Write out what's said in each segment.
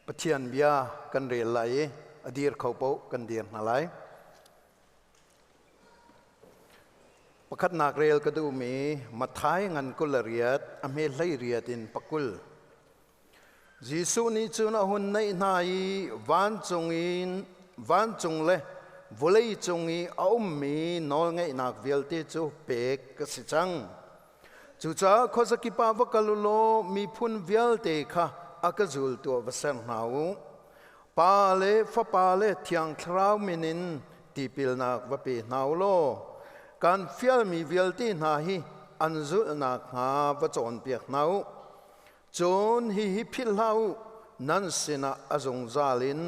Pathian bia kan rel lai i a dir kho paoh kan dir hna lai. Pakhatnak rel ka duhmi Matthai ngan 28 a hme 18 in 20. Jesuh nih cun a hun naih hna i vancung in vancung le vawlei cung i a ummi nawlngeihnak vialte cu pek ka si cang. Cucaah khuazakip ah va kal u law miphun vialte kha a ka zultu ah va ser hna u. Pa le Fapa le Thiang Thlarau min in tipilnak va pe hna u law kan fialmi vialte hna hi an zulh nakhnga va cawnpiak hna u. Cun hihi philh hlah u, nan sinah a zungzal in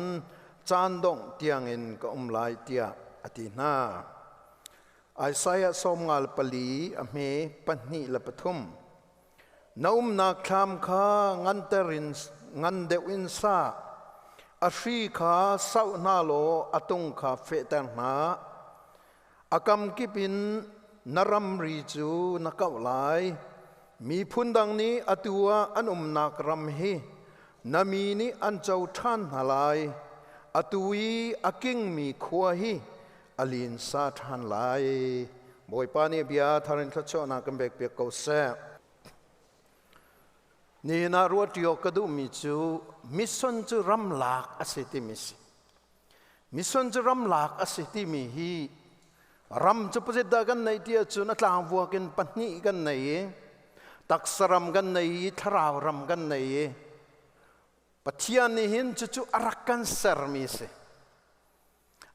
caan dongh tiangin ka um lai, tiah a ti hna. Isaiah 54 a hme 2 le 3. Na umnak thlam kha nganter in ngan deuh in sa. A hri kha sauh hna law a tung kha fehter hna. A kam kip in na ramri cu na kauh lai. Miphun dang nih atu ah an umnak ram hi na mi nih an co ṭhan hna lai. Atu i a kingmi khua hi a linsa ṭhan lai. Bawipa nih bia thar in thluachuahnak kan pek piak ko seh. Nihin ah ruahṭi awk ka duhmi cu mission cu ramlak a si timi si. Mission cu ramlak a si timi hi ram cu pazit dah kan neih ti ahcun a tlangvuak in pahnih kan nei i taksa ram kan nei i thlarau ram kan nei i Pathian nih hin cucu a rak kan sermi si.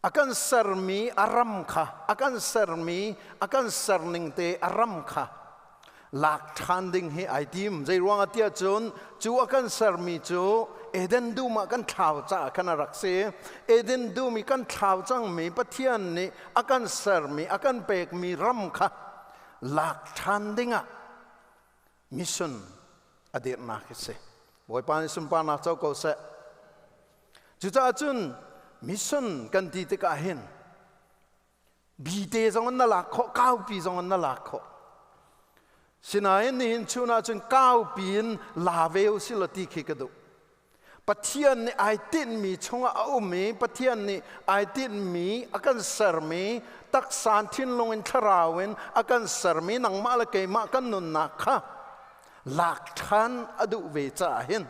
A kan sermi a ram kha, a kan sermi, a kan serning te a ram kha lak ṭhan ding hi ai tim. Zei ruangah tiah cun cu a kan sermi cu Eden dum ah kan thlau caah khan a rak si. Eden dum i kan thlau cangmi Pathian nih a kan sermi, a kan pekmi ram kha lak ṭhan dingah mission a dirhnak hi si. Bawipa nih sunparnak co ko seh. Cucaah cun mission kan ti tikah hin bite zong in na lak khawh, kaupi zong in na lak khawh. Sinain nihin chun ah cun kaupi in la ve u sih law ti khi ka duh. Pathian nih ai tinhmi chungah a um i Pathian nih ai tinhmi a kan sermi taksa thinlung in thlarau in a kan sermi nangmah le keimah kan nunnak kha lak ṭhan a duh ve caah hin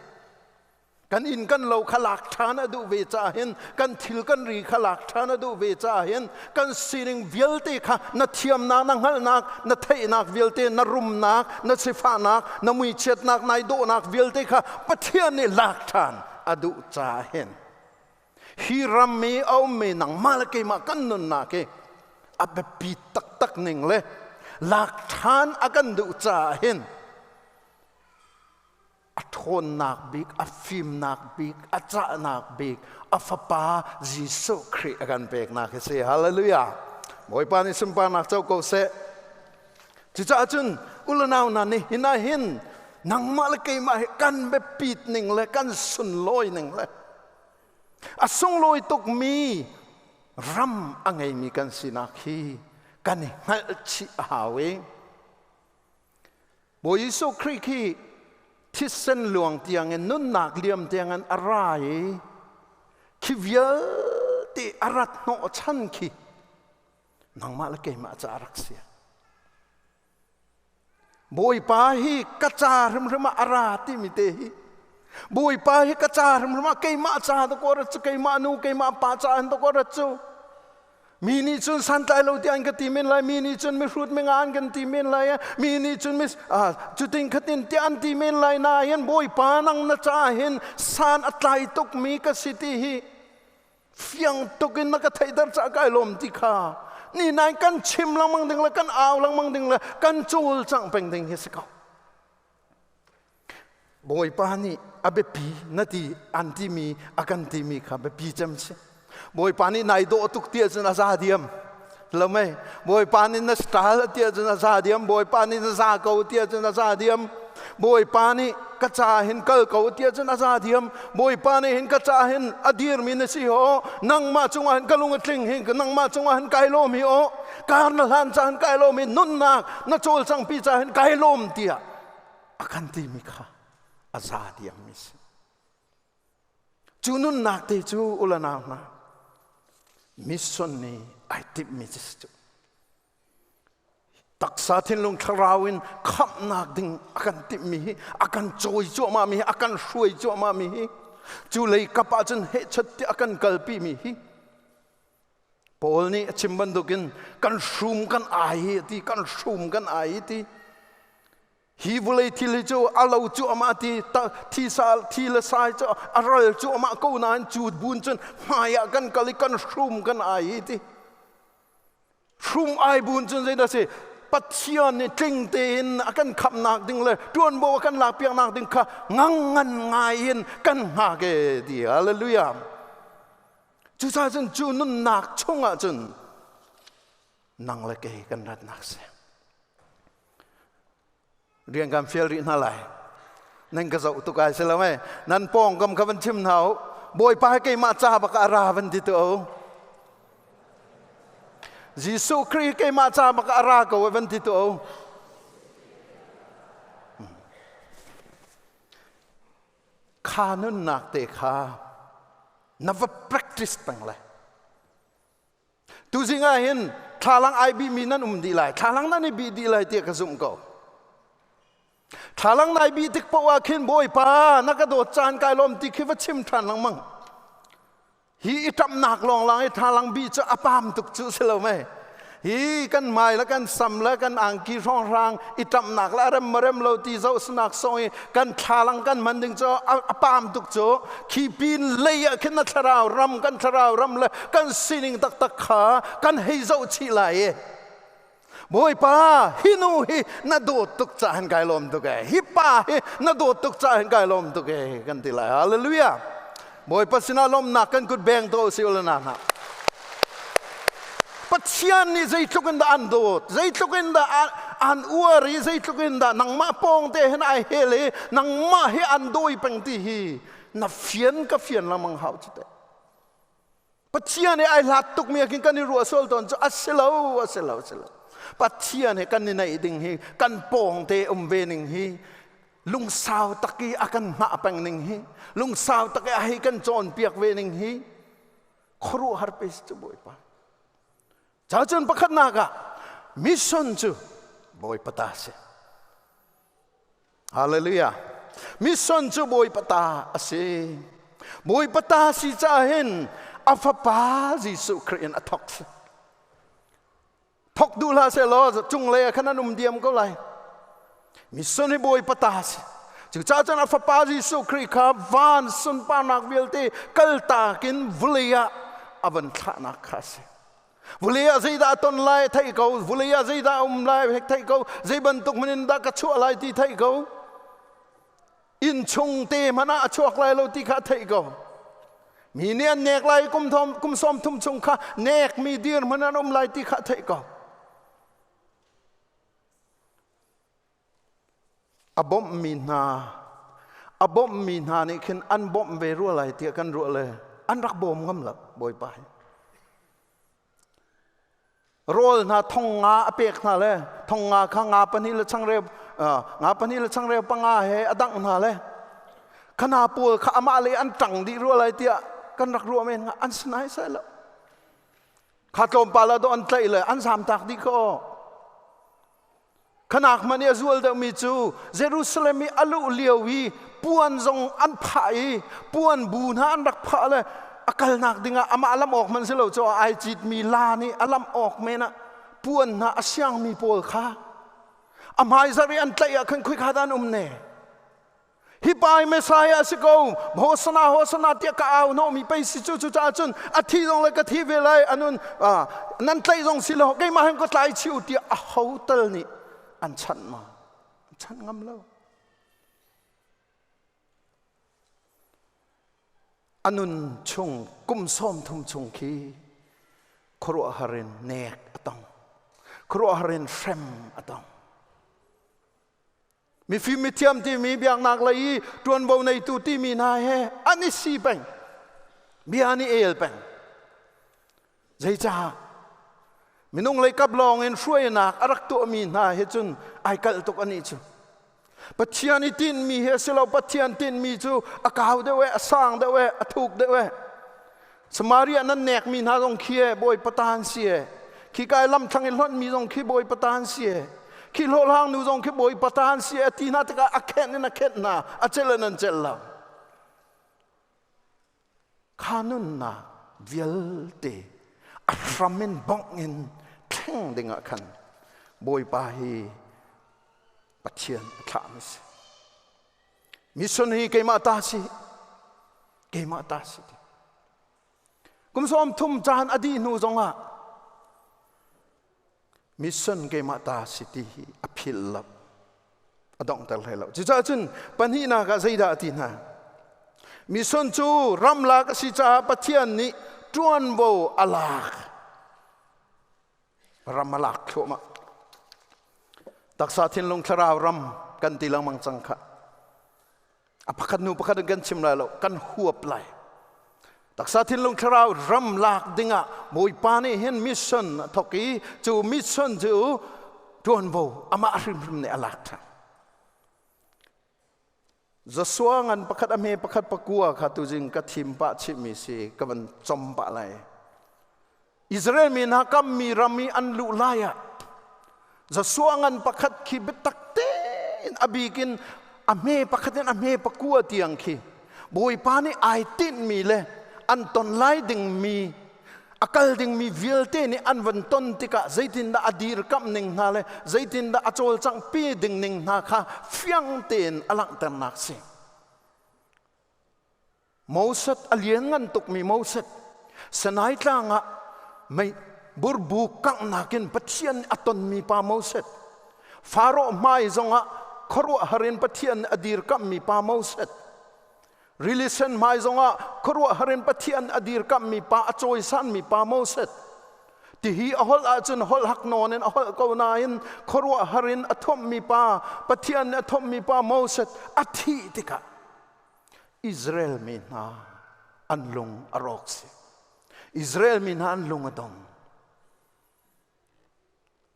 kan inn kan lo kha lak ṭhan a duh ve caah hin kan thil kan ri kha lak ṭhan a duh ve caah hin kan sining vialte kha na thiamnak, na hngalhnak, na theihnak vialte, na rumnak, na sifahnak, na muichiatnak, nai dawhnak vialte kha Pathian nih lak ṭhan a duh caah hin hi ram i a ummi nangmah le keimah kan nunnak hi a biapi taktak ning le lak ṭhan a kan duh caah hin a ṭhawnnak bik, a fimnak bik, a cahnak bik, a Fapa Jesuh Khrih a kan peknak hi si. Hallelujah! Bawipa nih sunparnak co ko seh. Cucaah cun ulanau hna nih hin ah hin nangmah le keimah hi kan biapit ning le kan sunlawi ning le a sunglawi tukmi ram a ngeimi kan sinak hi kan i hngalh chih a hau i Bawi Jesuh Khrih khi thisen luang tiangin, nunnak liam tiangin a ra i khi vialte a rat hnawh chan khi nangmah le keimah ca a rak si. Bawipa hi ka ca hrimhrim ah a ra timi te hi, Bawipa hi ka ca hrimhrim ah, keimah ca dakaw rat cu, keimah nu keimah pa ca an dakaw rat cu. Mi nih cun santlai lo tiah an ka ti men lai, mi nih cun mihrut minga an kan ti men lai, mi nih cun mis cutin khatin tiah an ti men lai. Nain Bawipa, nang na ca hin san a tlai tukmi ka si ti hi fiang tuk in na ka theihter caah kai lawm ti kha ni nain kan chim lengmang ding le kan au lengmang ding le kan cawlcangh peng ding hi si ko. Bawipa nih a biapi na ti an timi, a kan timi kha biapi cem si. Bawipa nih nai dawh tuk ti ahcun a za diam lo mei? Bawipa nih na style ti ahcun a za diam. Bawipa nih na za ko ti ahcun a za diam. Bawipa nih ka ca hin kal ko ti ahcun a za diam. Bawipa nih hin ka ca hin a dirmi na si ho, nangmah cungah hin ka lung a tling hi, nangmah cungah hin kai lawm hi o, kar na hlan ca hin kai lawm hi, nunnak na cawlcangpi ca hin kai lawm tiah a kan timi kha a za diammi si. Cu nunnak te cu ulanau hna mission nih ai timhmi cu si cu. Taksa thinlung thlarau in khamhnak ding a kan timhmi hi a kan cawi cuahmah mi hi a kan hruai cuahmah mi hi cu lei kap ah cun hehchat tiah a kan kalpi mi hi Paul nih a chim bantukin kan hrum kan ai hi ti kan hrum kan ai hi ti hi vulei thil hi cu a lo cu amah ti thi sa thi le sai cu a ral cu amah ko nain cu bun cun hmai ah kan kal i kan hrum kan ai hi ti hrum ai bun cun zeidah si Pathian nih tling tein a kan khamhnak ding le ṭuanvo a kan lakpiaknak ding kha ngang ngan ngai in kan hngak e ti hallelujah Cucaah cun cu nunnak chungah cun nang le kei kan ratnak si. Rian kan fial rih hna lai. Nan ka zoh tuk ai si lo mei. Nan pawngkam kha van chim hna u. Bawipa he keimah ca bak ah ra van ti tu o. Jesuh Khrih keimah ca bak ah ra ko van ti tu o. Kha nunnak te kha na va practice peng lai. Tuzing ah hin thlalang ai bihmi nan um dih lai. Thlalang nan i bih dih lai tiah ka zumh ko. Thlalang nai bih tik paoh ah khin Bawipa na ka dawt caan kai lawm ti khi va chim ṭhan lengmang. Hi i ṭamhnak lawnglang i thlalang bih cu a pam tuk cu si lo mei. Hi kan mai le kan sam le kan angki hrawnghrang i ṭamhnak le a rem ma rem lo ti zoh sanak song i kan thlalang kan hman ding cu a pam tuk cu khi pin lei ah khin na thlarau ram kan thlarau ram le kan sining taktak kha kan hei zoh chih lai i Bawipa hi nu hi na dawt tuk ca hin kai lawm tuk e hi pa hi na dawt tuk ca hin kai lawm tuk e kan ti lai hallelujah Bawipa sinah lawmnak kan kut beng to si ula na hna Pathian nih zeitluk in dah an dawt zeitluk in dah an uar i zeitluk in dah nangmah pawng te hin ai hel i nangmah hi an dawi peng ti hi na fian ka fian lengmang hau cu teh Pathian he ai hlat tukmi ah khin kan i ruah sual tawn cu a si lo a si lo a si lo Pathian he kan i naih ding hi kan pawng te um ve ning hi lungsau tak i a kan hngah peng ning hi lungsau tak i a hei kan cawnpiak ve ning hi khuaruahhar pe si cu Bawipa ca cun pakhatnak ah mission cu Bawipa ta si Hallelujah. Mission cu Bawipa ta a si. Bawipa ta si caah hin a fapa Jesuh Khrih in a thok. Thok duh hlah seh law cunglei ah khan an um diam ko lai. Mission hi Bawipa ta si. Cucaah cun a fapa Jesuh Khrih kha van sunparnak vialte kaltak in vulei ah a van thlahnak kha a si. Vulei ah zeidah a ton lai theih ko, vulei ah zeidah a um lai theih ko, zei bantuk hmun in dah ka chuah lai ti theih ko. Inn chung te hmanh ah a chuak lai lo ti kha theih ko. Mi nih an nek lai kum thom kum sawm thum chung kha nek mi dir hmun an um lai ti kha theih ko. A bawmhmi hna a bawmhmi hna nih khin an bawmh ve rua lai tiah kan ruah le an rak bawm ngam lo Bawipa hi. Rawl hna thong nga a pek hna le thong nga kha nga pahnih le changreu nga pahnih le changreu panga he a dangh hna le khana pawl kha amah le an ṭang dih rua lai tiah kan rak ruah men an sinai sai lo kha tlawmpal ah dawh an tlaih le an zamtak dih kho Khanak man i a zual deuhmi cu Jerusalem i a luh lio i puan zong an phah i puan bu hna an rak phah le a kalnak dingah amah lam awk hmanh si lo cu ai citmi la nih a lamh awk men ah puan hna a siangmi pawl kha a hmaizarh i an tlaih ah khan khoikha dah an um ne Hi pa hi Messiah a si ko. Hosana Hosana tiah ka au hnawhmi pei si cu cucaah cun a thi zong le ka thi ve lai anun nan tlaih zong si lo keimah hin ka tlai chih u tiah a ho tal nih an chanh ma an chanh ngam lo a nun chung kum sawm thum chung khi khuaruahhar in nek a tong khuaruahhar in hrem a tong Mifim mithiam timi biaknak lei i ṭuanvo neitu timi hna he an i si peng. Bia an i el peng. Zeicah? Minung lei kap lawng in hruainak a rak tuahmi hna he cun ai kalh tuk anih cu. Pathian i tinhmi hi a si lo. Pathian tinhmi cu a kau deuh e, a sang deuh e, a thuk deuh e. Samaria nan nekmi hna zong khi e, Bawipa ta an si e. Khi kai lamthlang i hlonhmi zong khi Bawipa ta an si e. Khi hlawhhlang nu zong khi Bawipa ta an si e. Ti hna tikah a khenh in a khenh hna, a celh in an celh lo. Kha nunnak vialte a hram in bongh in thleng dingah khan Bawipa hi Pathian a thlahmi si. Mission hi keimah ta si, keimah ta si. Kum 30 caan a dih hnu zongah mission keimah ta si ti hi a philh lo, a donghter hlei lo. Cucaah cun pahnihnak ah zeidah a ti hna? Mission cu ramlak a si caah Pathian nih ṭuanvo a lak, ram a lak thluahmah. Taksa, thinlung, thlarau ram kan ti lengmang cang kha. A pakhat hnu pakhat in kan chim lai lo, kan huap lai. Taksa, thinlung, thlarau ram lak dingah Bawipa nih hin mission a thawk i cu mission cu ṭuanvo amah hrimhrim nih a lak ṭhan. Joshua ngan pakhat a hme pakhat pakua kha tuzing ka thim pah chihmi si, ka van com pah lai. Israel mi hna kammi ram i an luh lai ah Joshua ngan pakhat khi biatak tein, a bik in a hme pakhat in a hme pakua tiang khi Bawipa nih ai tinhmi le an ton lai dingmi, a kal dingmi vialte nih an van ton tikah zeitindah a dirkamh ning hna le zeitindah a cawlcangh pi ding ning hna kha fiang tein a langhternak si. Moses, a lianngan tukmi Moses, Sinai tlang ah mei burbu kanghnak in Pathian a tonmi pa Moses, Faro hmai zongah khuaruahhar in Pathian a dirkamhmi pa Moses, Rili Sen hmai zongah khuaruahhar in Pathian a dirkamhmi pa, a cawisanmi pa Moses, tihi a holh ahcun holh hak nawn in a holh ko nain khuaruahhar in a thuamhmi pa, Pathian nih a thuamhmi pa Moses a thih tikah Israel mi hna an lung a rawk si. Israel mi hna an lung a dong.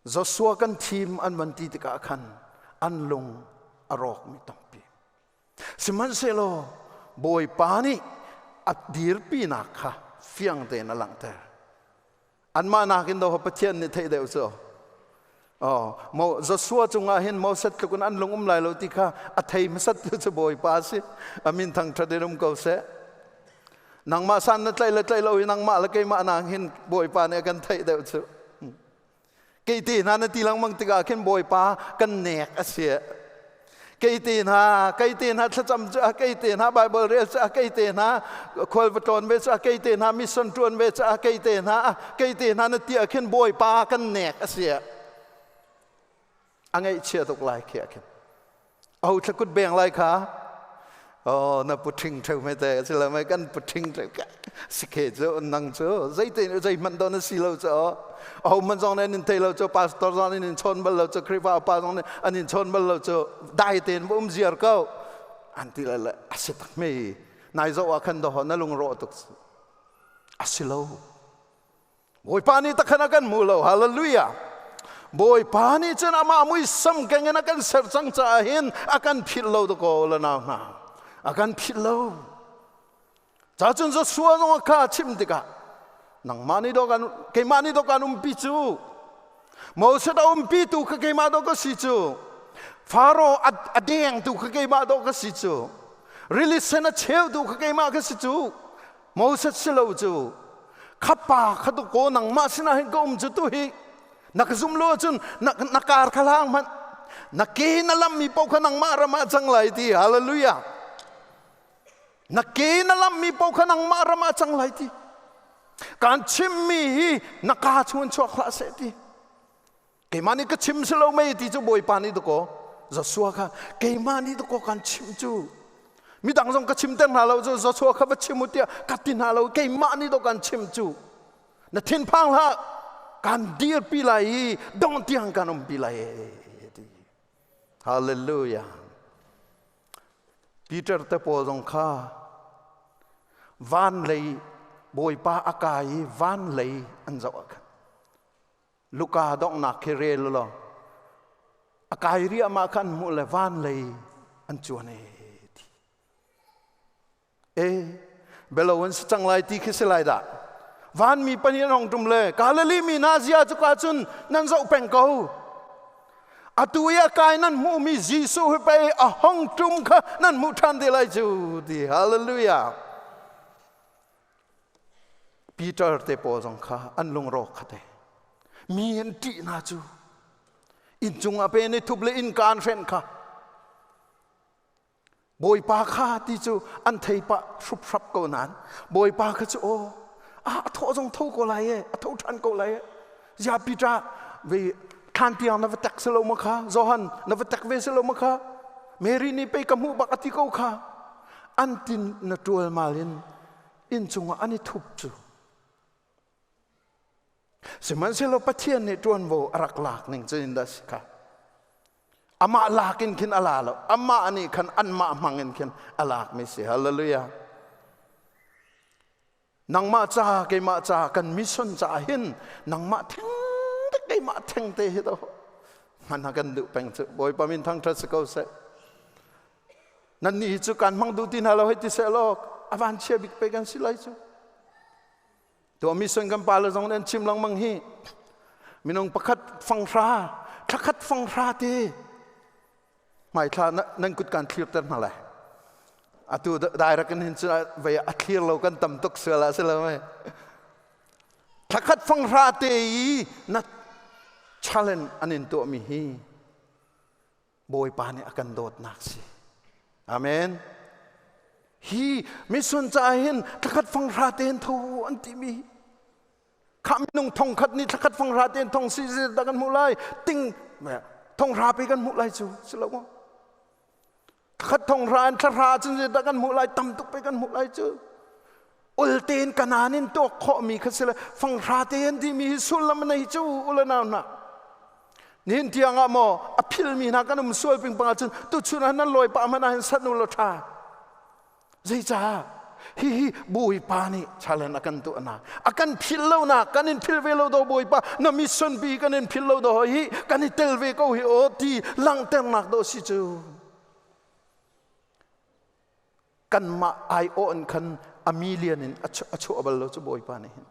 Joshua kan thim an van ti tikah khan an lung a rawk mi tampi. Sihmanhsehlaw Bawipa nih a dirpinak kha fiang tein a langhter. Anmah nakin do Pathian nih theih deuh cu. Oh, Mo Joshua cungah hin Moses tluk in an lung um lai lo ti kha a thei hmasat tu cu Bawipa si. Amin thangṭhat in um ko seh. Nangmah san na tlaih le tlaih lo i nangmah le keimah nang hin Bawipa nih a kan theih deuh cu. Kei te hna na ti lengmang tikah khin Bawipa kan nek a si. Kei te hna, kei te hna thlacam cu, kei te hna Bible rel cu, kei te hna khual va tlawn ve cu, kei te hna mission ṭuan ve cu, kei te hna, kei te hna na ti ah khin Bawipa kan nek a si. A ngaihchia tuk lai khi ah khin. Aho thlakut beng lai kha? Oh, na puṭhing ṭheu me te si lo mei, kan puṭhing ṭheu ka si khe cu nang cu zeite zei hmanh do na si lo cu. Aho man zong nih an in thei lo cu, pastor zong nih an in chawn bal lo cu, Khrihfa upa zong nih an in chawn bal lo cu, dai tein va um ziar ko an ti le le a si tak me. Nai zoh ah khan doho na lungrawh tuk a si lo. Bawipa nih takhan a kan hmu lo. Hallelujah. Bawipa nih cun amah muisam keng in a kan ser cang caah hin a kan philh lo dakaw la nau hna. A kan philh lo. Ca cun Joshua zong kha chim tikah nangmah nih do kan keimah nih do kan umpi cu, Moses a umpi tu kha keimah do ka si cu, Faro a deng tu kha keimah do ka si cu, rili sen a cheu tu kha keimah ka si cu, Moses si lo cu, kha pa kha tu ko nangmah sinah hin ka um cu. Tu hi na ka zum lo ahcun na, na kar kha hlang hmanh, na ke na lammi paoh kha nangmah ram ah cang lai ti. Hallelujah. Na ke na lammi paoh kha nangmah ram ah cang lai ti. Kan chimmi hi na kaa chung chuak hlah seh ti. Keimah nih ka chim si lo mei ti cu. Bawipa nih dakaw Joshua kha keimah nih dakaw kan chim cu, midang zong ka chim ter hna lo cu, Joshua kha va chim u tiah ka ti hna lo, keimah nih dawh kan chim cu. Na thinphang hlah, kan dirpi lai i dong tiang kan umpi lai ti. Hallelujah. Peter te pawl zong kha van lei Bawipa a kai i van lei an zoh ah khan Luka donghnak khi rel law. A kai riahmah kha an hmuh le van lei an cuan e ti. E belo an si cang lai ti khi si lai dah. Vanmi pahnih an hong ṭum le Galilee mi hna zia cu ka cun nan zoh peng ko. Atu i a kai nan hmuhmi Jesuh hi pei a hong ṭum kha nan hmuh ṭhan te lai cu ti. Hallelujah. Peter te pawl zong kha an lungrawk kha te. Mi an ṭih hna cu. Inn cungah pe ni thup le innka an hrenh kha. Bawipa kha ti cu an thei pah hruphrap ko nain Bawipa kha cu aw a thawh zong tho ko lai e a tho ṭhan ko lai e zia Peter ve thlan tiang na va tek si lo ma kha Johan na va tek ve si lo ma kha Mary nih pei ka hmuh bak a ti ko kha an tin na ṭualmal in inn cungah an i thup cu Sihmanhsehlaw Pathian nih ṭuanvo a rak lak ning cu in dah si kha. Amah lak in khin a la lo. Amah nih khan anmah hmang in khin a lakmi si. Hallelujah. Nangmah ca, keimah ca, kan mission ca hin nangmah theng te keimah theng te hi to hman ha kan duh peng cu. Bawipa min thangṭhat si ko seh. Nan nih hi cu kan hmang duh ti hna lo hei ti seh law a van chia bik pe kan si lai cu. Tuah mission kan pa le zong nih an chim lengmang hi minung pakhat fanghra thlakhat fanghra te hmaithla nan kut kan thlirter hna lai atu direct in hin cun vei a thlir lo kan tam tuk sual ah si lo mei thlakhat fanghra te i na challenge an in tuahmi hi Bawipa nih a kan dawtnak si. Amen. Hi mission caah hin thlakhat fanghra tein tho an timi kha minung thong khat nih thlakhat fanghra tein thong si dah kan hmuh lai ting thonghra pe kan hmuh lai cu si lo maw thlakhat thonghra in thlahra cun dah kan hmuh lai tam tuk pe kan hmuh lai cu ul tein kanaan in tuak khawhmi kha si le fanghra tein timi hi sullam nei cu ule nau hna Nihin tiang ah maw a philmi hna kan um sual pingpang ahcun tuchun ah nan lawi pah hmanh ah hin sat u law ṭha. Zeicah? Hihi Bawipa nih challenge a kan tuahnak a kan philh lonak kan in philh ve lo do Bawipa na mission pi kan in philh lo do hi kan i tel ve ko hi aw ti langhternak do si cu. Kanmah aiawh in khan a million in a chuah bal lo cu Bawipa nih hin.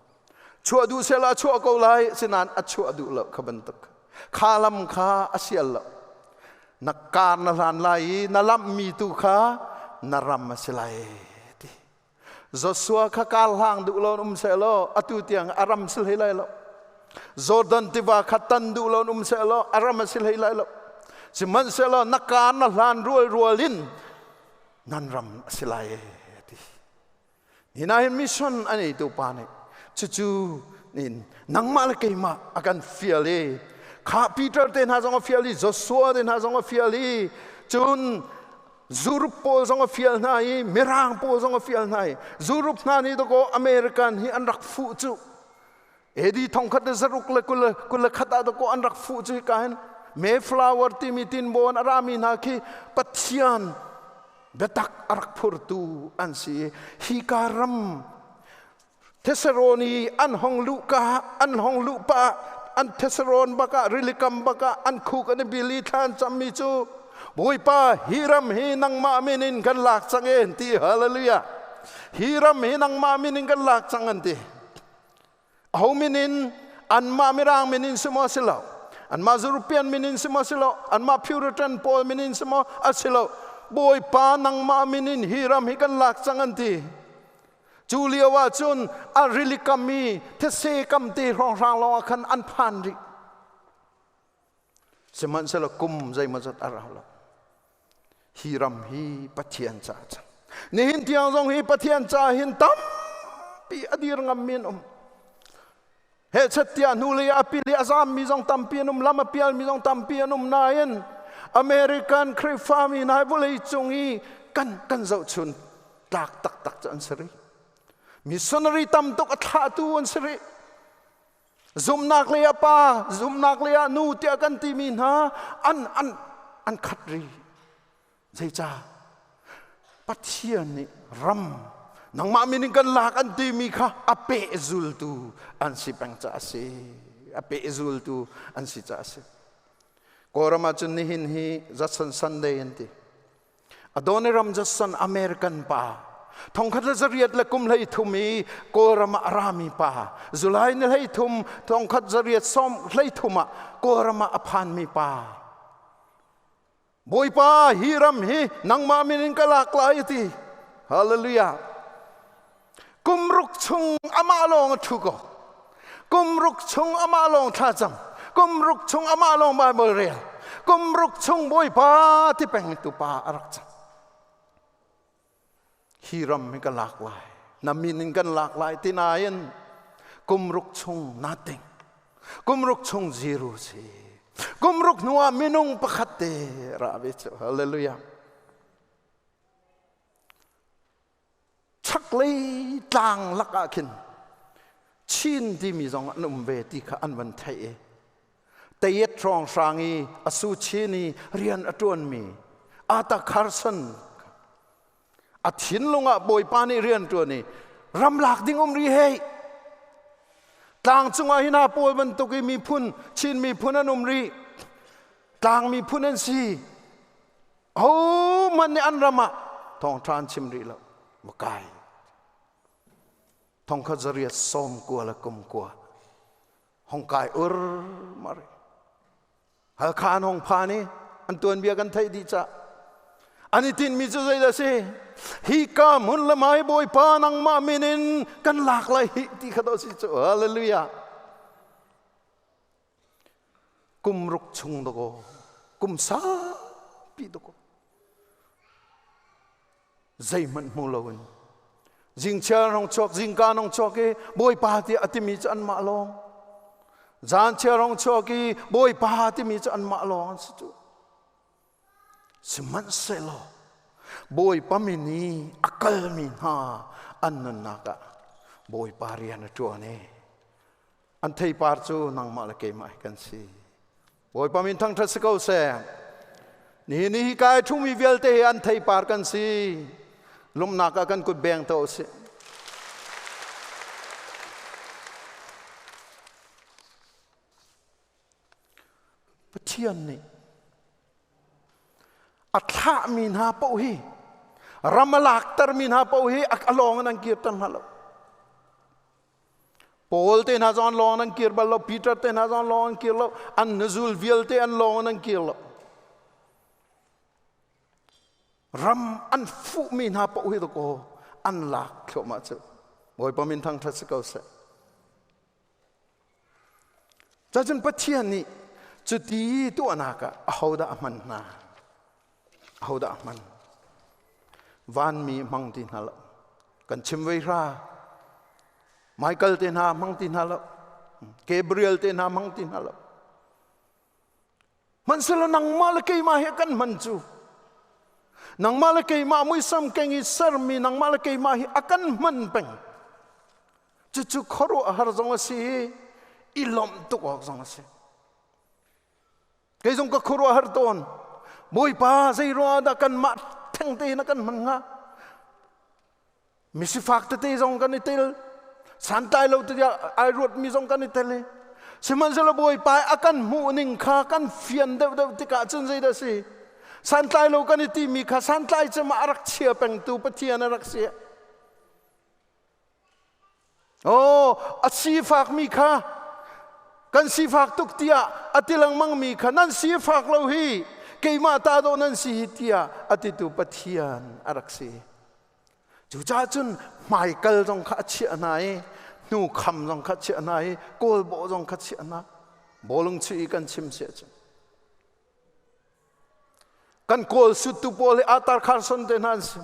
Chuah duh sehla a chuah ko lai sinain a chuah duh lo kha bantuk. Kha lam kha a sial lo. Na kar na hlan lai i na lamhmi tu kha na ram a si lai ti. Joshua kha kar hlang duh lo um seh law atu tiang a ram si hlei lai lo. Jordan tiva kha tan duh lo um seh law a ram a si hlei lai lo. Sihmanhsehlaw na kar na hlan rual rual in nan ram a si lai e ti hina hin mission a neitu pa nih cucu nin nangmah le keimah a kan fial i kha Peter te hna zong a fial i Joshua te hna zong a fial i cun Zurup pawl zong a fial hna i Mirang pawl zong a fial hna i Zurup hna nih dakaw American hi an rak fuh cu AD thongkhat le zaruk le 21 ah dakaw an rak fuh cu hika hin Mayflower timi tinbawn a rami hna khi Pathian biatak a rak phurtu an si i hika ram Thessaloni an hong luh ka an hong luh pa an Thessalon bakah rilikam bakah an khuk an i bil i thla an cammi cu Bawipa hi ram hi nangmah min in kan lak cang e ti hallelujah hi ram hi nangmah min in kan lak cang an ti Aho min in anmah Mirang min in si maw si lo anmah European min in si maw si lo anmah Puritan pawl min in si maw a si lo Bawipa nangmah min in hi ram hi kan lak cang an ti cu lio ah cun a rili kam i these kam te hrawnghrang lawng ah khan an phan rih Sihmanhsehlaw kum zeimawzat a rau lo. Hi ram hi Pathian caah cang. Nihin tiang zong hi Pathian caah hin tampi a dir ngammi an um. Hehchet tiah hnulei a pil i a zammi zong tampi an um, lam a pialmi zong tampi an um nain American Khrihfami hna vawlei cung i kan kan zohchun tlak taktak cu an si rih. Missionary tam tuk a thlahtu an si rih. Zumhnak lei ah pa, zumhnak lei ah nu tiah kan timi hna an an an khat rih. Zeicah? Pathian nih ram nangmah min in kan lak an timi kha a pehzultu an si peng caah a si. A pehzultu an si caah a si. Kawlram ah cun nihin hi Judson Sunday an ti. Adoniram Judson American pa thongkhat le zariat le kum hlei thum i Kawlram ah a rami pa July ni hlei thum thongkhat zariat sawm hlei thum ah Kawlram ah a phanmi pa Bawipa hi ram hi nangmah min in ka lak lai ti. Hallelujah. Kum ruk chung amah lawng a ṭhu ko. Kum ruk chung amah lawng thlacam. Kum ruk chung amah lawng Bible rel. Kum ruk chung Bawipa ti peng tu pa a rak cang. Hi ram hi ka lak lai. Na min in kan lak lai ti nain kum ruk chung nothing. Kum ruk chung zero si. Kum ruk hnu ah minung pakhat te ra ve cu. Hallelujah. Chaklei tlang lak ah khin Chin timi zong an um ve ti kha an van theih i Tayet hrawnghrang i a su chin i rian a ṭuanmi Ata Carson a thinlung ah Bawipa nih rian ṭuan i ramlak ding um ri hei tlang cungah hi hna pawl bantuk i miphun Chin miphun an um rih tlang miphun an si hohmanh nih an ram ah thawngṭha an chim rih lo va kai thongkhat zariat sawm kua le kum kua hong kai ur mari Halkha an hong phan i an tuanbia kan theih dih cah an i tinhmi cu zeidah si hi ka hmun le mai Bawipa nangmah min in kan lak lai hi ti kha si cu hallelujah kum ruk chung dakaw kum saupi dakaw zeihmanh hmu loin zingchiar hong chuak zingka hong chuak i bawipa tiah a timi cu anmah lawng zanchiar hong chuak i bawipa timi cu anmah lawng an si cu sihmanhsehlaw bawipa min i a kalmi hna an nunnak ah bawipa rian a ṭuan i an theipar cu nangmah le keimah hi kan si Bawipa min thangṭhat si ko seh. Nihin ni hi kai ṭhumi vialte hi an theipar kan si. Lawmhnak ah kan kut beng to usih. Pathian nih a thlahmi hna paoh hi ram a laktermi hna paoh hi a lawng in an kirter hna lo. Paul te hna zong an lawng an kir bal lo, Peter te hna zong an lawng an kir lo, an nuzul vialte an lawng an kir lo. Ram an fuhmi hna paoh hi dakaw an lak thluahmah cu. Bawipa min thangṭhat si ko seh. Cacun Pathian nih cuti tuahnak ah ahodah a hman hna? Ahodah a hman? Vanmi hmang ti hna lo. Kan chim vei hra. Michael te hna hmang ti hna lo. Gabriel te hna hmang ti hna lo. Hmanhsehlaw nangmah le keimah he kan hman cu. Nangmah le keimah muisam keng i sermi nangmah le keimah hi a kan hman peng. Cucu khuaruahhar zong a si i i lawmh tuk awk zong a si. Kei zong ka khuaruahhar tawn. Bawipa zei ruangah dah kanmah theng tein a kan hman hnga? Misifak tete zong kan i tel. Santlai lo tiah ai ruatmi zong kan i tel i. Sihmanhsehlaw Bawipa a kan hmuh ning kha kan fian deuhdeuh tikah cun zeidah si? Santlai lo kan i timi kha santlai cem ah a rak chia pengtu Pathian a rak si. Oh, a sifakmi kha kan sifak tuk tiah a ti lengmangmi kha nan sifak lo hi keimah ta dawh nan si hi tiah a titu Pathian a rak si. Cucaah cun hmaikal zong kha a chiah hna i hnu kham zong kha a chiah hna i kawlbawh zong kha a chiah hna. Bawlung chuih i kan chim siah cun. Kan kawl suttu pawl hi Arthur Carson te hna an si.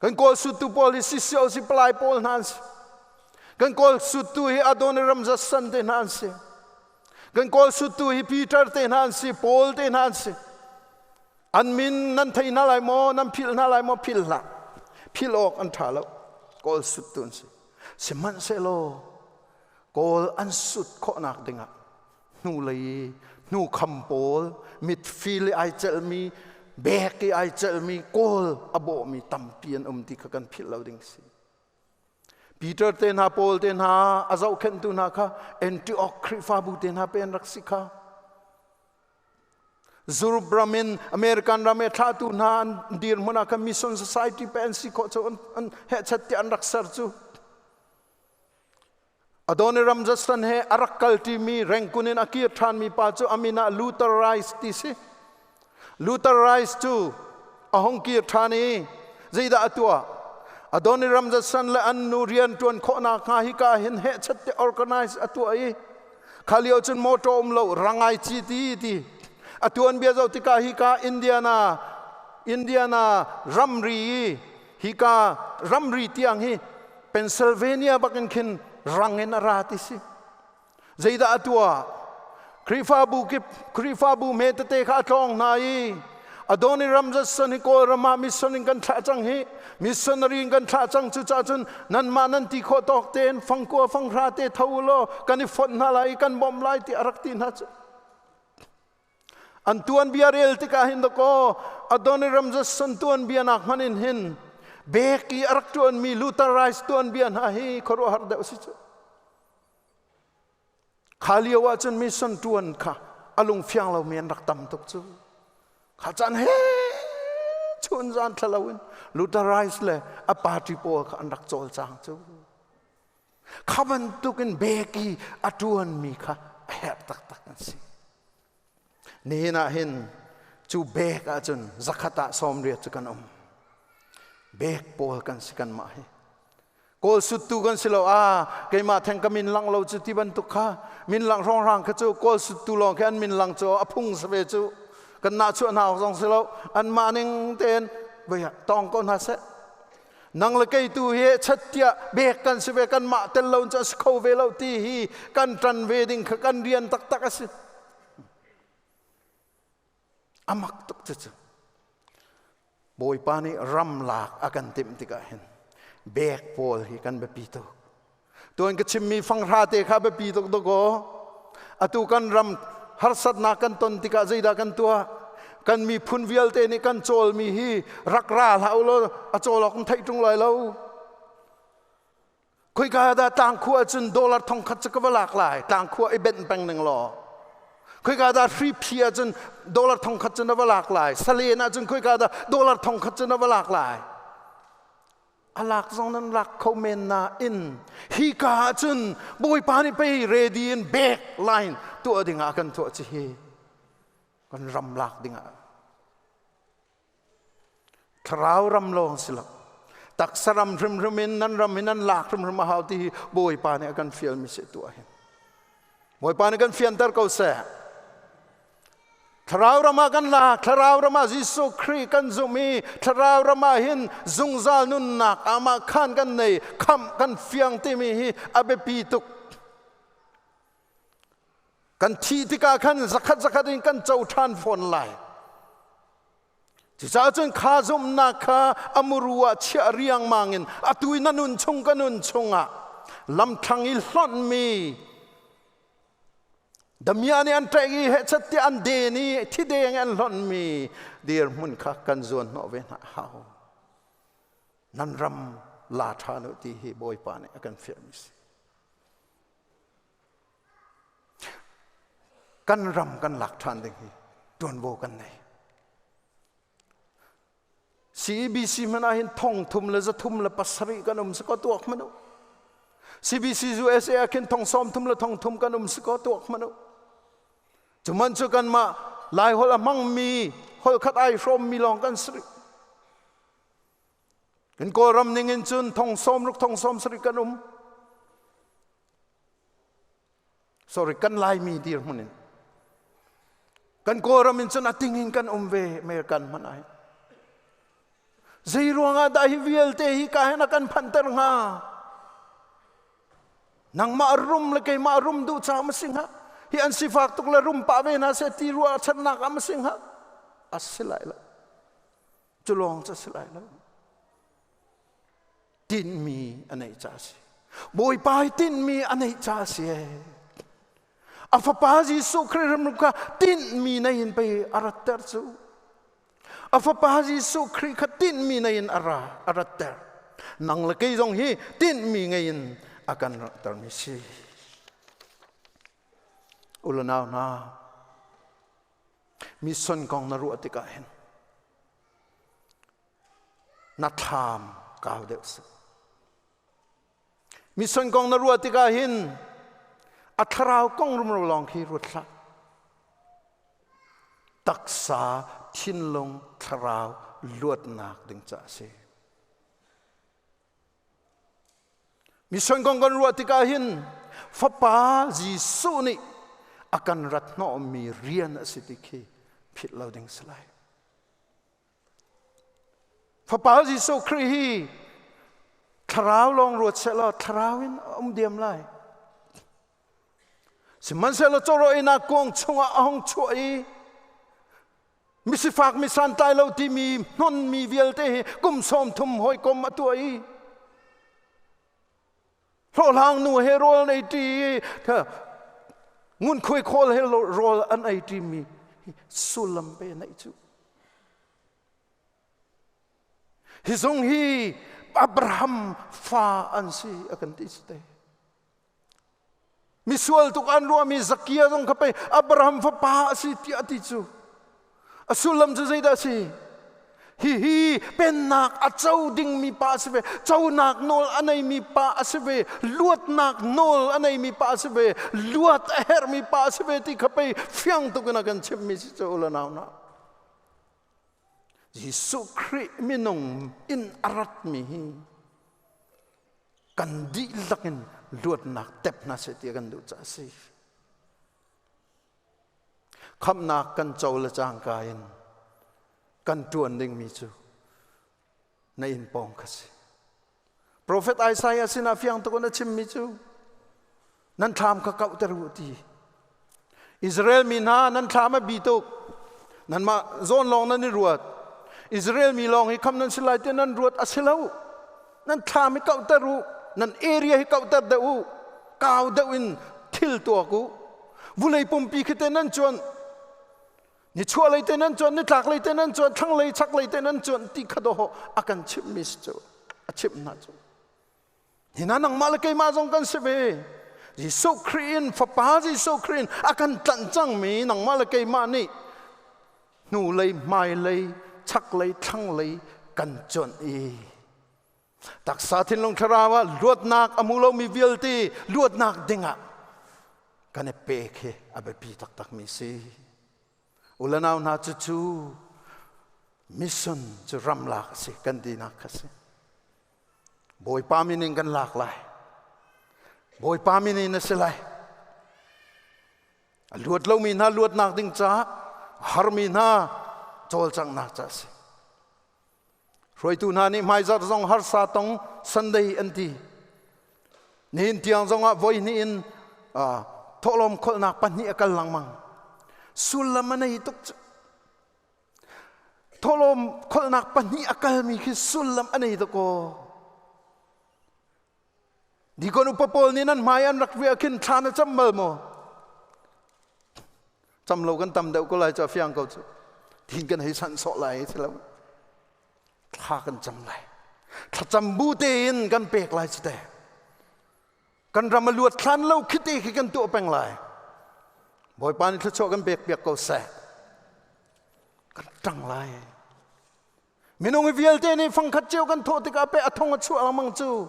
Kan kawl suttu pawl hi CCOC palai pawl hna an si. Kan kawl suttu hi Adoniram Judson te hna an si. Kan kawl suttu hi Peter te hna an si, Paul te hna an si. An min nan thei hna lai maw, nan philh hna lai maw, philh hlah. Philh awk an ṭha lo. Kawl suttu an si. Sihmanhsehlaw kawl an sut khawhnak dingah hnulei hnukham pawl mitfil i ai celhmi bek i ai celhmi kawl a bawhmi tampi an um ti kha kan philh lo ding si Peter te hna Paul te hna a zohkhenhtu hna kha Antioch Khrihfabu te hna pe an rak si kha. Europe ram in American ram i thlahtu hna an dirhmun ah khan Mission Society pe an si khawh cu an hehchat tiah an rak ser cu. Adoniram Judson he a rak kalṭimi Rangoon in a kir ṭhanmi pa cu a min ah Luther Rice ti si. Luther Rice cu a hung kir ṭhan i zeidah a tuah? Adoniram Judson le an nu rian ṭuan khawhnak hnga hika hin hehchat te organize a tuah i kha lio cun motor um lo rangai ci ti ti a tuanbia zoh tikah hika Indiana Indiana ramri i hika ramri tiang hi Pennsylvania bakin khin rang in a ra ti si. Zeidah a tuah? Khrihfabu kip Khrihfabu hme tete kha a tlawng hna i Adoniram Judson hi Kawlram ah mission in kan thlah cang hi missionary in kan thlah cang cucaah cun nanmah nan ti khawh tawk tein fangkua fanghra te tho u law kan i fonh hna lai i kan bawmh lai ti a rak ti hna cu. An tuanbia rel tikah hin dakaw Adoniram Judson tuanbia nak hmanh in hin bek i a rak ṭuanmi Luther Rice tuanbia hna hi khuaruahhar deuh si cu. Kha lio ah cun mission ṭuan kha a lungfiang lomi an rak tam tuk cu. Kha caan he chun zan thla loin Luther Rice le a party pawl kha an rak cawlcang cu. Kha bantukin bek i a ṭuanmi kha a herh taktak an si. Nihin ah hin cu bek ahcun zakhat ah 80 cu kan um. Bek pawl kan si kanmah hi. Kawl suttu kan si lo a keimah theng ka min lang lo cu ti bantuk kha min lang hrawnghrang kha cu kawl suttu lawng khi an min lang cu a phung si ve cu kan nah chuah hna awk zong si lo anmah ning tein voi tawng ko hna seh Nang le kei tu hi chattiah bek kan si ve kan mah tel lo cu a si kho ve lo ti hi kan ṭan ve ding kha kan rian taktak a si. A mak tuk cucu. Bawipa nih ram lak a kan timh tikah hin bek pawl hi kan biapi tuk. Tuan ka chimmi fanghra te kha biapi tuk dakaw. Atu kan ram harsatnak kan ton tikah zeidah kan tuah? Kan miphun vialte nih kan cawlmi hi rak ra hlah u law a cawl awk in theih ṭung lai lo. Khoika dah tlangkhua cun dollar thongkhat cu ka va lak lai? Tlangkhua i benh peng ning law. Khoika dah hri phi ahcun dollar thongkhat cu na va lak lai? Salen ahcun khoika dah dollar thongkhat cu na va lak lai? A lak zong nan lak kho men nain hi ka ah cun Bawipa nih pei ready in back line tuah ding ah kan tuah ci hi kan ram lak ding ah thlarau ram lawng si lo taksa ram hrimhrim in nan ram in nan lak hrimhrim a hau ti hi Bawipa nih a kan fial mi si tuah hin Bawipa nih kan fianter ko seh. Thlarau ram ah kan la, thlarau ram ah Jesuh Khrih kan zumh i thlarau ram ah hin zungzal nunnak amah khan kan nei, khamh kan fiang timi hi a biapi tuk. Kan thih tikah khan zakhat zakhat in kan co ṭhan fawn lai. Cucaah cun kha zumhnak kha a muru ah chiah riangmang in atu i na nun chung ka nun chungah lamthlang i hlonhmi damiah nih an ṭaih i hehchat tiah an den i thideng an hlonhmi dirhmun kha kan zuan hnawh ve hna hau. Nan ram la ṭhan u ti hi Bawipa nih a kan fiahmi si. Kan ram kan lak ṭhan ding hi ṭuanvo kan nei. CEBC hmanh ah hin thong thum le zathum le pasarih kan um si ko tuak hmanh u. CBC USA ah khin thong sawm thum le thong thum kan um si ko tuak hmanh u. Cuman cu kanmah Lai holh a hmangmi holh khat ai hrawmmi lawng kan si rih. Kan Kawlram ning in cun thong sawm ruk thong sawm sarih kan um. Sorry, kan Laimi dirhmun in. Kan Kawlram in cun a ting in kan um ve American hmanh ai. Zei ruangah dah hi vialte hi ka hen a kan phanter hnga? Nangmah rum le keimah rum duh caah ma si hnga? Hi an sifak tuk le rum pah ve hna seh ti ruah channak ah ma si hnga? A si lai lo. Cu lawng cu a si lai lo. Tinhmi a neih ca a si. Bawipa hi tinhmi a neih ca a si. A fapa Jesuh Khrih ram kha tinhmi nei in pei a ratter cu. A fapa Jesuh Khrih kha tinhmi nei in a ra a ratter. Nang le kei zong hi tinhmi ngei in a kan rattermi si. Ulanau hna, Mission kong na ruah tikah hin na thlam kau deuh seh. Mission kong na ruah tikah hin a thlarau kong rumro lawng khi ruat hlah. Taksa, thinlung, thlarau luatnak ding ca a si. Mission kong kan ruah tikah hin Fapa Jesuh nih a kan rat hnawhmi rian a si ti khi philh lo ding si lai. Fapa Jesuh Khrih hi thlarau lawng ruat sehlaw thlarau in a um diam lai. Sihmanhsehlaw cawrawinak kuang chungah a hung chuah i misifak mi santlai lo timi hnonmi vialte hi kum 30 hawikom a tuah i hlawhhlang nu he rawl an ei ṭi i ngunkhuai khawl he rawl an ei ṭimi sullam pe neih cu hi zung hi Abraham fa an si a kan ti si te. Misual tuk an ruahmi Zakia zong kha pei Abraham fapa a si tiah a ti cu. A sullam cu zeidah a si? Hihi pennak a co dingmi pa a si ve, conak nawl a neimi pa a si ve, luatnak nawl a neimi pa a si ve, luat a herhmi pa a si ve ti kha pei fiang tuk in a kan chimhmi si cu u le nau hna. Jesuh Khrih minung in a ratmi hi kan dihlak in luatnak tep hna seh ti kan duh caah a si. Khamhnak kan co le cangka in kan ṭuan dingmi cu na inn pawng kha si. Profet Isaiah sinah fiang tuk in a chimmi cu nan thlam kha kauhter u ti. Israel mi hna nan thlam a bi tuk. Nanmah zawn lawng nan i ruat. Israel mi lawng hi kham nan si lai ti nan ruat a si lo. Nan thlam hi kauhter u. Nan area hi kauhter deuh u. Kau deuh in thil tuak u. Vulei pumpi khi te nan cuan. Nichuah lei te nan cuan, nitlak lei te nan cuan, thlanglei chaklei te nan cuan ti kha dawh a kan chimhmi si cu. A chimh hna cu. Hina nangmah le keimah zong kan si ve. Jesuh Khrih in Fapa Jesuh Khrih in a kan tlanh cangmi nangmah le keimah nih hnulei, hmailei, chaklei, thlanglei kan cuanh i taksa thinlung thlarau ah luatnak a hmu lomi vialte luatnak dingah kan i pek hi a biapi taktakmi si. U le nau hna cucu mission cu ramlak a si kan tinak kha si. Bawipa min in kan lak lai. Bawipa min in a si lai. A luat lomi hna luatnak ding caah harmi hna cawlcanghnak ca a si. Hruaitu hna nih hmaizarh zong harsa tong Sunday an ti. Nihin tiang zongah voi hnih in thawhlawm kholhnak pahnih a kal lengmang. Sullam a nei tuk cu. Thawhlawm kholhnak pahnih a kalmi khi sullam a nei dakaw. Dikon upa pawl nih nan hmai an rak riah khin thla na cam bal maw? Cam lo kan tam deuh ko lai cu a fiang ko cu. Thin kan hei sanh sawh lai ti lo. Thla kan cam lai. Thlacam bu tein kan pek lai cu te. Kan ram a luat hlan lo khite khi kan tuah peng lai. Bawipa nih thluachuah kan pek piak ko seh. Kan ṭang lai. Minung vialte nih fangkhat cio kan thawh tikah pe a thong a chuah lengmang cu.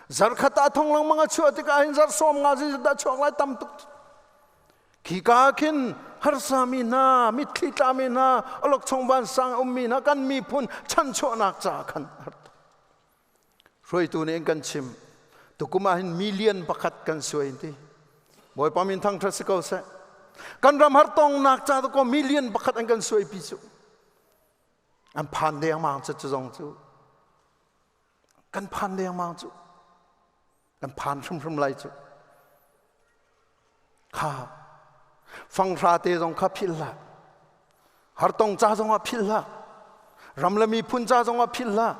Zarkhat ah a thong lengmang a chuah tikah hin zarh sawm nga zeizat dah chuak lai tam tuk. Khi ka khin harsami hna, mitthli tlami hna, awlokchong vansang ummi hna kan miphun chanchuahnak caah khan har tuk. Hruaitu nih an kan chim. Tukum ah hin million pakhat kan suai ti. Bawipa min thangṭhat si ko seh. Kan ram har tongnak ca ko million pakhat an kan suai pi cu. An phan dengmang cu cu zong cu. Kan phan dengmang cu. Kan phan hrimhrim lai cu. Kha fanghra te zong kha philh hlah. Hartong ca zong ah philh hlah. Ram le miphun ca zong ah philh hlah.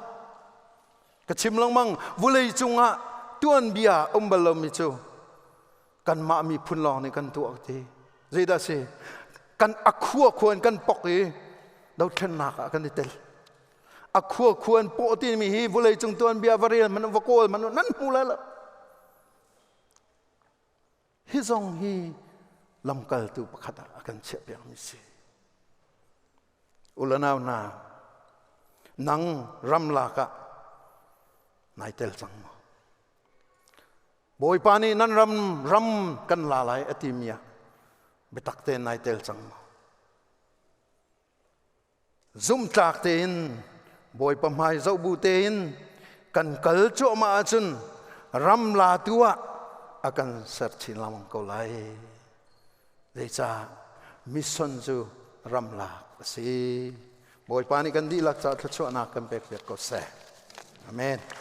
Ka chim lengmang vulei cungah tuanbia um bal lomi cu kanmah miphun lawng nih kan tuah ti. Zeidah si? Kan a khua khua in kan pok i dothlennak ah kan i tel. A khua khua in pawh timi hi vulei cung tuanbia va rel man va kawl man nan hmu lai lo. Hi zong hi lamkaltu pakhat ah a kan chiahpiakmi si. Ulanau hna, nang ramlak ah nai tel cang maw? Bawipa nih nan ram ram kan la lai a timi ah biatak tein nai tel cang maw? Zumhtlak tein Bawipa hmai zoh bu tein kan kal cuahmah ahcun ram latu ah a kan ser chin lengmang ko lai. Zeicah mission cu ram lak a si. Bawipa nih kan dihlak caah thluachuahnak kan pek piak ko seh. Amen.